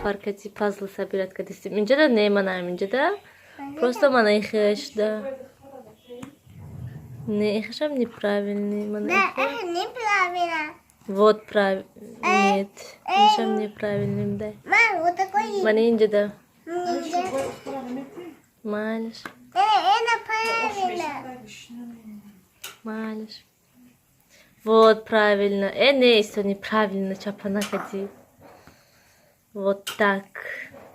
Нилуфар кати пазл собирать кадистем. Инҷада не, манаам инҷада. Просто мана ихешда. Не, ихешам неправильный. Мана Да, ихе. это неправильно. Вот прав... Нет, ихешам неправильный, да. Мам, вот такой. Мана инҷада. Нельзя. Малиш, Это правильно. Малиш. Вот правильно. Не, что неправильно, чапана кати. Вот так.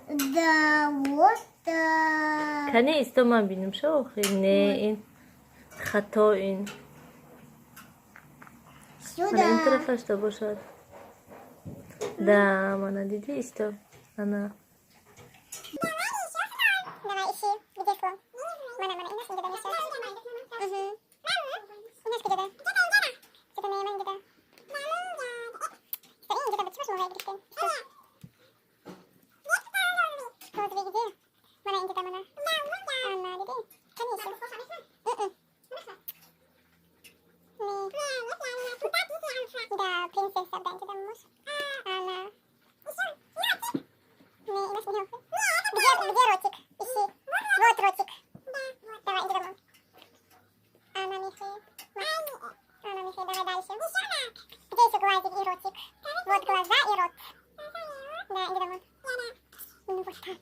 Да, вот так. Кане исто ман бинам шо охи. Не, ин хато ин. Мана ин Сюда. тарафашда бошад. Да, мана диди исто. Ана. Давай, ищи. Где слон? Мана, мана, инас инҷада мешад. Угу. Инас куҷода? Куҷода не, ман инҷада. Что, ин инҷада чӣ бошад моғай гирифтем? Что? Розовый где? Мана инҷада, мана. Ана, диди? Кани ищи? Мм. Не. Да, принцесса да инҷада муш. Ана. Не, инас не. Где ротик? Ищи. Вот ротик. Давай, иди домой. Ана, Михи. Ана, Михи, давай дальше. Где еще глазик и ротик? Вот глаза и рот. Да, иди домой. Ну вот так.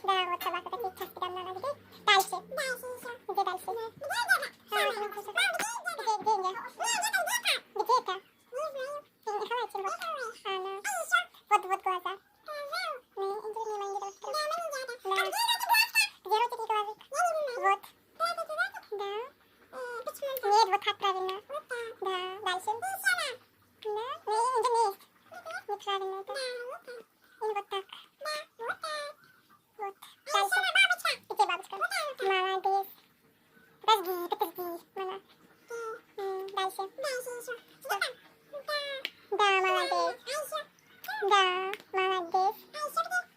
Да, вот собака, такие части там надо. Где? Дальше. Где дальше? А, ну, хорошо. Где, где, где? Где это? Не хавайте, вот. Ана. Вот, вот глаза. Не, иди, не, не, Да. Где ротик и глазик? Вот. Да. Нет, вот так правильно. Да, дальше. Да, не, не, не. Неправильно это. И вот так. Вот. Дальше. Где бабочка? Молодец. Подожди, подожди. Мама. Дальше. Что? Да, молодец. Да, молодец.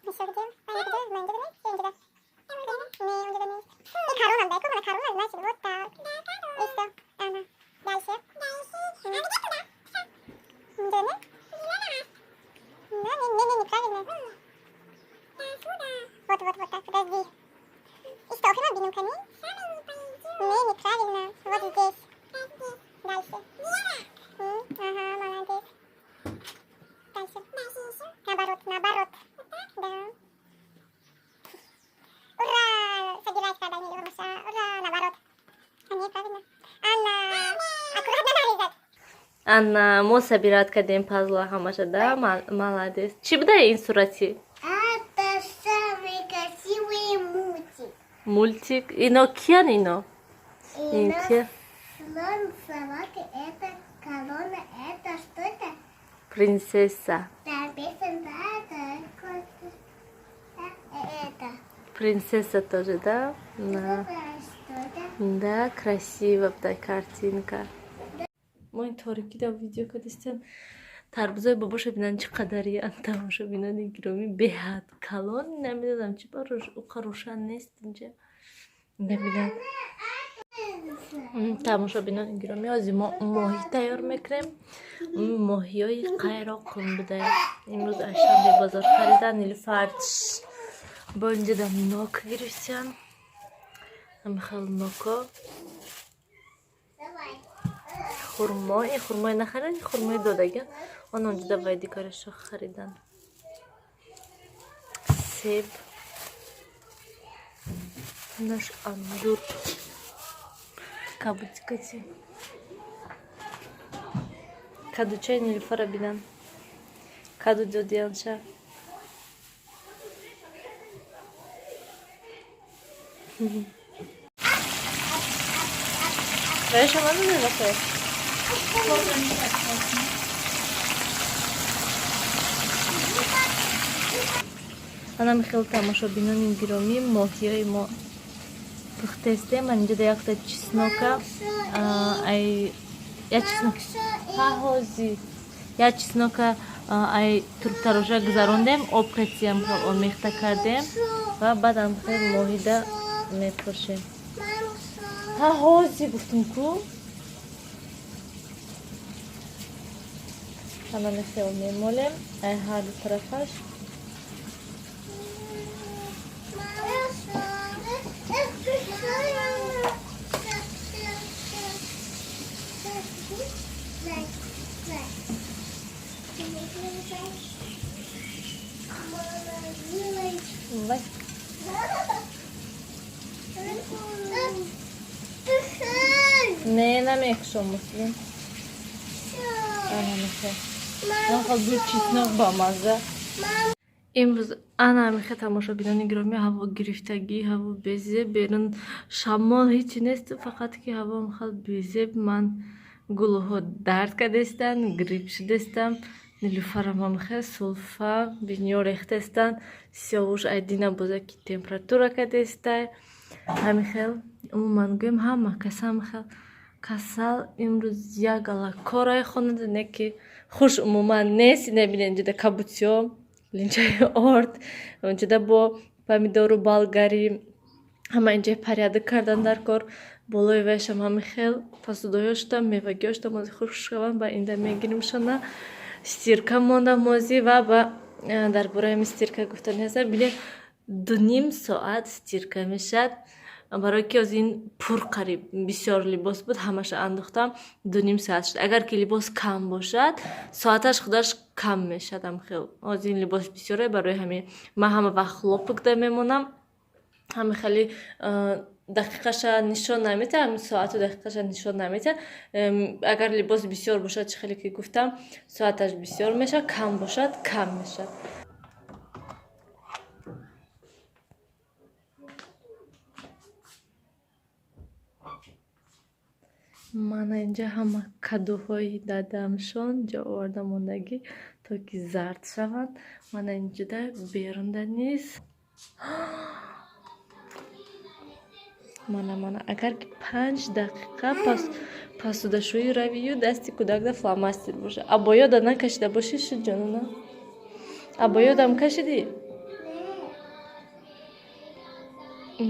Еще где? А, где? Где? Где? Не, где? Не. И корона, дай-ка на корона, значит, вот так. И что? Ана. Дальше. Где? Не? Да, не, не, не, неправильно. Вот, вот, вот так, подожди. И что, хрена бину кани? Не, неправильно. Вот здесь. Дальше. Ага, молодец. Дальше. Наоборот, наоборот. Да. Ура! Собирать когда не Маша. Ура, наоборот. А не, правильно. Анна! Аккуратно нарезать. Ана, мо собирать кардем пазла ҳамаша, да? Молодец. Чӣ буда ин сурати? Это самый красивый мультик. Мультик. Ино киян ино? Ин И кия? слон, собака, это корона, это что это? Принцесса. Да, песен, да, это это. Принцесса тоже, да? Да. Что это? Да, красиво буда картинка. Мо ин торикӣ да видео кардистем. Тарбузои бобоша бинан чӣ қадариян, тамошобинони гиромӣ, беҳад калон. Намедонам, чӣ ба уқа рӯшан нест инҷа. Набинам. Тамошобинони гиромӣ, ҳозир мо моҳӣ тайёр мекунем. Моҳиёи қайроқум буда. Имрӯз аз шанбе бозор харидан. Нилуфар бо инҷада нок гирифтиян. Ҳамихел ноко. Давай. Хурмо, ин хурмои нахарен, хурмои додаган. Он онҷода вайдикорашо харидан. Себ. Наш ангур. Кабутикати. Кадучаи Нилуфара бинан. Каду додиянша. Ваша мана нахе. Анам хел, тамошобинони гиромӣ, моҳиёи мо пухтестем. Ман инҷода якта чеснока ай я чеснок ҳа ҳози я чеснока ай турбтароша гузарондем, об катиям хел омехта кардем ва баъдам хел моҳида мепошем. Ҳа ҳози гуфтум ку. Ана мехел мемолем ай ҳарду тарафаш. Вай. Не, намекушом, Муслим. Ана чеснок бамаза. Имрӯз ана ҳамихе, тамошобинони гиромӣ, ҳаво гирифтагӣ, ҳаво безеб, берун шамол ҳечи нест, фақат ки ҳаво мехал безеб. Ман гулӯҳо дард кардестан, грипп шудестам. Нилуфарам ҳамихе сулфа, бинё рехтестан, Сиёвуш айдина боза ки температура кардестай. Ҳамихел умуман гӯем, ҳама кас ҳамихел касал. Имрӯз як гала кораи хонада не ки хуш умуман нест. Небинед, инҷода кабутиё, линчаи орд, инҷода бо помидору болгари, ҳама инҷои порядок кардан дар кор. Болои вайшам ҳами хел посудоё шудам, мевагиё шудам, ози хушк шаванд, ба инда мегиримшона. Стирка монда мози ва ба дар бораи ҳами стирка гуфтани ҳастам. Бинед, 2,5 соат стирка мешавад, барое ки ози ин пур қариб бисёр либос буд, ҳамаша андохтам, 2,5 соат шуд. Агар ки либос кам бошад, соаташ худаш кам мешавад. Ҳамхел ози ин либос бисёре, барои ҳамин ман ҳама вақт хлопок да мемонам. Ҳами хеле дақиқаша нишон наметиҳад, ҳамин соату дақиқаша нишон наметиҳад. Агар либос бисёр бошад, чӣ хеле ки гуфтам, соаташ бисёр мешавад, кам бошад, кам мешавад. Мана инҷа ҳама кадуҳои дадамшон ҷо оварда мондагӣ, то ки зард шаванд. Мана инҷода берунда низ. Мана, мана, агар ки 5 дақиқа пасудашӯӣ равию, дасти кӯдакда фломастер боша, абоёда накашида бошӣ, шуд, ҷонона? Абоёдам кашидӣ?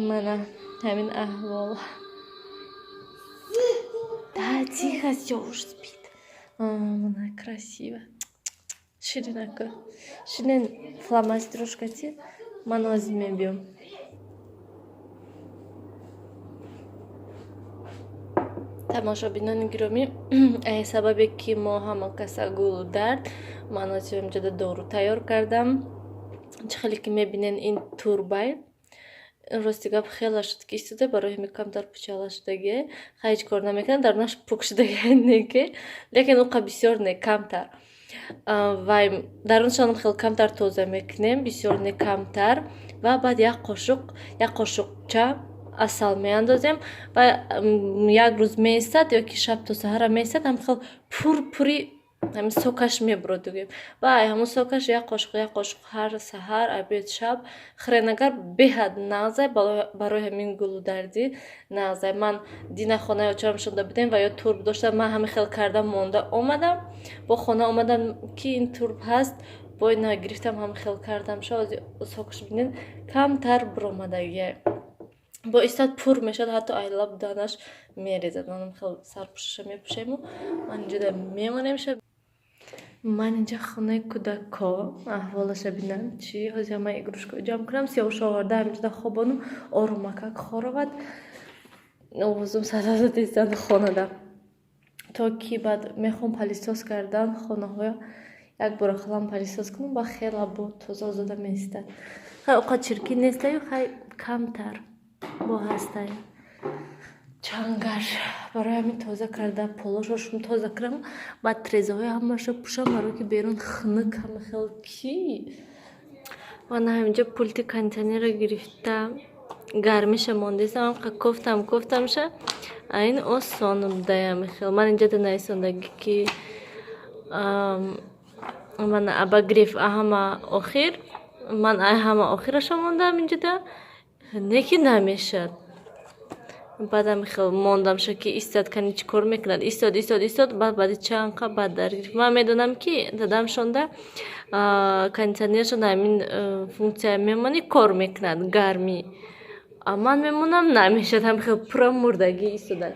Мана ҳамин аҳвол. Да, тихо, всё, уж спит. Она красиво. Ширинака. Ширин, фломастерошкати. Ман ҳозир мебиём. Тамошобинони гиромӣ, сабабе ки мо ҳама каса гулу дард, ман ҳозир инҷода дору тайёр кардам. Чӣ хеле ки мебинен, ин турбай. Рости гап, хела шуд ки истода, барои ҳами камтар пучала шудагие. Хай, ҳеҷ кор намекунад, дарунаш пук шудагие неке, лекин уқа бисёр не, камтар. Вай дарунашонам хеле камтар тоза мекунем, бисёр не, камтар, ва баъд як қошуқ, як қошуқча асал меандозем ва як рӯз меистад ё ки шаб то саҳара меистад. Ҳам хел пур пури ҳамин сокаш мебурад дугем ва ҳамун сокаш як қошуқ, як қошуқ ҳар саҳар, обед, шаб хӯрен, агар беҳад нағзай, барои ҳамин гулудардӣ нағзай. Ман дина хонаи очарам шуда будем ва ё турб доштам, ман ҳамин хел карда монда омадам. Бо хона омадам ки ин турб ҳаст, бо ина гирифтам, ҳамин хел кардам. Ша сокаш бинед, камтар буромадагия, бо истад пур мешавад, ҳатто айлаб данаш мерезад. Манам хел сарпӯшаша мепӯшему ман инҷода мемонем. Ша ман инҷа хонаи кӯдакҳо аҳволаша бинам чӣ. Ҳозир ман игрушка ҷамъ кунам, Сиёвуш оварда ҳаминҷода хобонум, оромакак хоровад. Овозум садо додистанд хонада, то ки баъд мехоҳам пылесос кардан хонаҳоя. Як бора халам пылесос кунам, ба хела бо тоза озода меистад. Хай, оқа чиркин нестаю, хай, камтар бо ҳастай чангаш. Барои ҳамин тоза карда, полошошум тоза кунам, баъд трезаҳои ҳамаашо пӯшам, барое ки берун хунук ҳама хел ки. Ман ҳаминҷо пульти кондитсионерро гирифта, гармиша мондесам, ҳамқа кофтам, кофтамша, а ин осон будаям хел. Ман инҷода нависондагӣ ки ман обогрев ҳама охир, ман ҳама охираша мондам инҷода, не ки намешад. Баъдам хел мондамша ки истад, кани чӣ кор мекунад. Истод, истод, истод, баъд баъди чанд қа баъд даргирифт. Ман медонам ки дадамшонда кондитсионершон ҳамин функсия мемонӣ, кор мекунад гармӣ, а ман мемонам, намешад, ҳам хел пурра мурдагӣ истодад.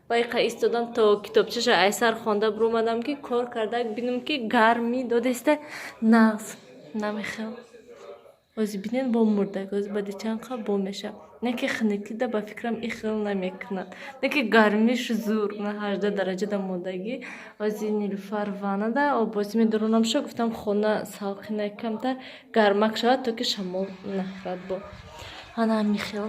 Ба иқа истодам, то китобчаша айсар хонда биромадам ки кор карда бинам ки гармӣ додеста, нағз намехел. Ҳозир бинед, бо мурдаг, ҳозир баъди чанд қа бо меша. Не ки хунукида, ба фикрам, и хел намекунад, не ки гармиш зур, на 18 дараҷада мондагӣ. Ҳозир Нилуфар ваннада оббозӣ медоронамша, гуфтам, хона салқина, камтар гармак шавад, то ки шамол нахӯрад. Бо ана ҳамин хел.